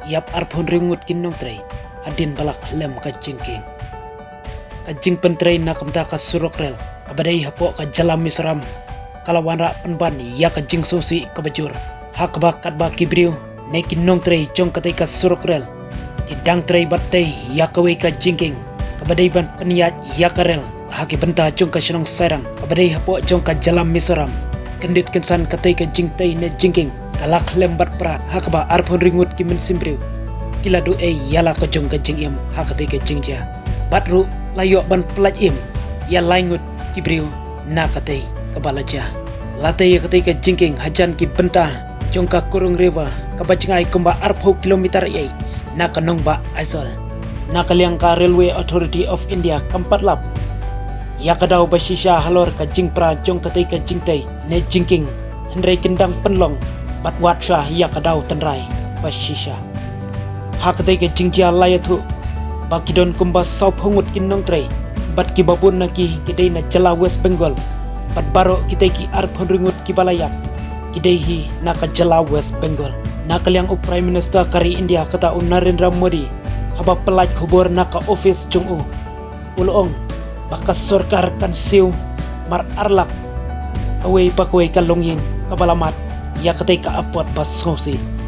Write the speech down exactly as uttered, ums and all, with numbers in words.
ïap arphew hynriew ngut ki nongtrei hadien ba la khlem ka jingkieng. Ka jingpyntrei na ka bynta ka surok rel kaba dei hapoh ka jylla Mizoram ka la wanrah pynban ïa ka jingsngewsih kaba jur, ha kaba katba ki briew ne ki nongtrei jong katei ka surok rel ki dang trei bad tei ïa kawei ka jingkieng kaba dei ban pynïaid ïa ka rel ha ki bynta jong ka shnong Sairang kaba dei hapoh jong ka jylla Mizoram. Kyndit kynsan katei ka jingtei ne jingkieng ka la khlem bad pra ha kaba arphew hynriew ngut ki mynsiem briew ki la duh ei ïa la ka jong ka jingim ha katei ka jingjia. Bad ruh la ïoh ban pyllait im ïa lai ngut ki briew na katei kaba la jia. La tei ïa katei ka jingkieng hajan ki bynta jong ka Kurung River kaba jngai kumba arphew kilometer ei na ka nongbah Aizawl. Na ka liang ka Railway Authority of India kam pat lap ïa ka daw ba shisha halor ka jingpra jong katei ka jingtei ne jingkieng, hynrei kin dang pynlong bad wad sha ïa ka daw tynrai ba shisha. Ha katei ka jingjia la ïathuh ba ki don kumba sawphew ngut ki nongtrei bad kiba bun na ki ki dei na jylla West Bengal bad baroh kitei ki arphew hynriew ngut kiba la ïap ki dei hi na ka jylla West Bengal. Na ka liang u Prime Minister ka ri India kata u Narendra Modi haba pyllait khubor na ka office jong u, u la ong ba ka sorkar kan siew mar ar lak kawei pa kawei ka longïing kaba la mad ïa katei ka apot ba sngewsih.